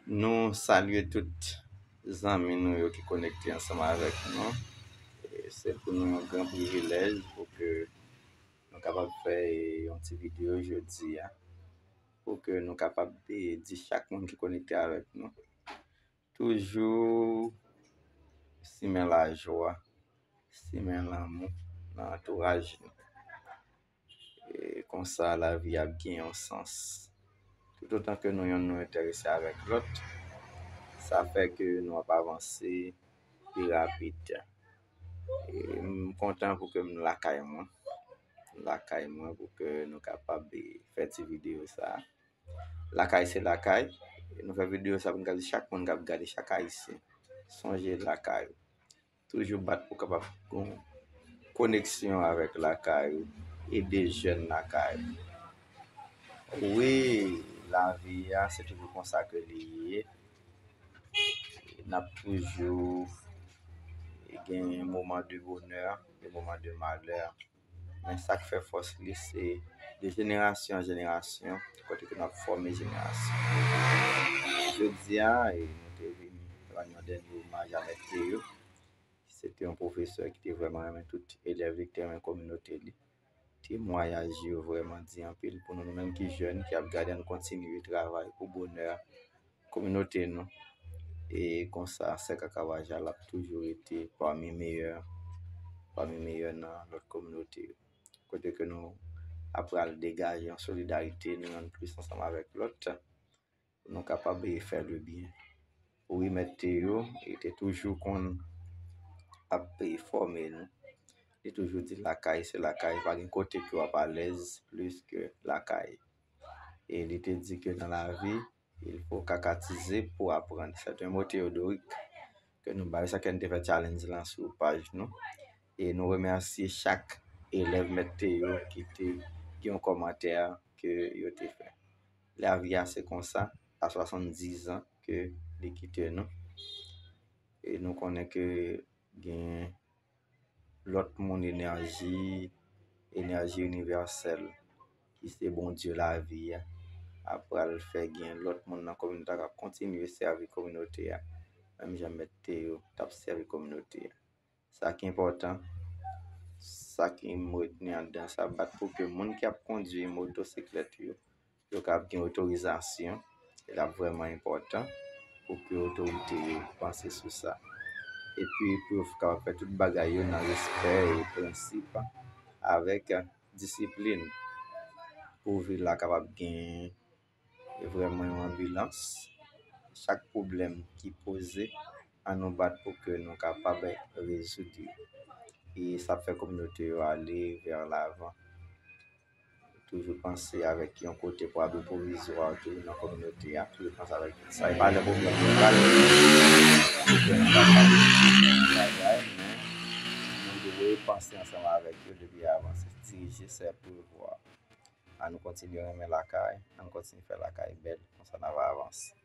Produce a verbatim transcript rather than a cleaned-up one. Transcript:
Nou salye tout zanmi nou yo ki konekte ansanm avèk nou. E se pou nou yon gran privilèj pou ke nou kapab fè yon ti videyo jodi a, pou ke nou kapab, e, di chak moun ki konekte avèk nou, toujou simen lajwa, simen lanmou nan antouraj nou. E konsa, lavi ap gen yon sans. Toutotan ke nou yonn nou enterese avèk lòt, sa fè ke nou ap avanse pi rapid. E m kontan pou ke m lakay mwen. M lakay mwen pou ke nou kapab, e, fè ti videyo sa. Lakay se lakay. E nou fè videyo sa pou n ka di chak moun k ap gade, chak Ayisyen, sonje lakay ou. Toujou bat pou kapab gon koneksyon avèk lakay ou, ede jèn lakay ou. Wi, lavi a, se toujou konsa ke li ye. N ap toujou gen moman de bonè, de moman de malè. Men sa k fè fòs li, se de jenerasyon an jenerasyon, kote ke n ap fòme jenerasyon. Jodi a, e, nou te vini rann yon dènye omaj a Mèt Teyo. Se te yon pwofesè ki te vrèman renmen tout elèv li, ki te renmen kominote li. Temwayaj yo vrèman di anpil pou nou, nou menm ki jèn, ki ap gade, ann kontinye travay pou bonè kominote nou. E konsa, Sèk Akavajal ap toujou rete pami meyè, pami meyè nan lòt kominote yo. Kote ke nou ap pral degaje yon solidarite, nou rann plis ansanm avèk lòt, pou nou kapab, e, fè le byen. Wi, Mèt Teyo, e, te toujou konn ap, e, fòme nou. Li toujou di lakay se lakay, pa gen kote ke w ap alèz plis ke lakay. E li te di ke nan lavi, il faut kakatize pou aprann. Se te yon mo teyodorik ke nou bay, sa ke n te fè challenge lan sou paj nou. E nou remèsye chak elèv Mèt Teyo ki te gen yon kòmantè ke yo te fè. Lavi a se konsa, a swasanndizan ke li kite nou. E nou konnen ke gen lòt moun, enèji, enèji inivèsèl, ki se Bondye lavi a, ap pral fè gen lòt moun nan kominote a k ap kontinye sèvi kominote a, menm jan Mèt Teyo t ap sèvi kominote a. Sa ki enpòtan, sa ki m retni anndan sa, bat pou ke moun ki ap kondwi motosiklèt yo, yo kapab gen otorizasyon, e l ap vrèman enpòtan pou ke otorite yo panse sou sa. Epi pou yo kapab fè tout bagay yo nan respè e prensip, avèk disiplin, pou vil la kapab gen vrèman yon anbilans. Chak pwoblèm ki poze, ann nou bat pou ke nou kapab rezoud yo. E sa ap fè kominote yo ale vè lavan. Toujou panse avèk yon kote pou abri pwovizwa toujou nan kominote a. Toujou panse avèk sa. E pa lè pwoblèm yo pral, pwoblèm yo pral bagay, men nou dwe panse ansanm avèk yo depi avan. Se dirije, se prevwa. Ann nou kontinye renmen lakay, ann kontinye fè lakay bèl, konsa n a va avanse.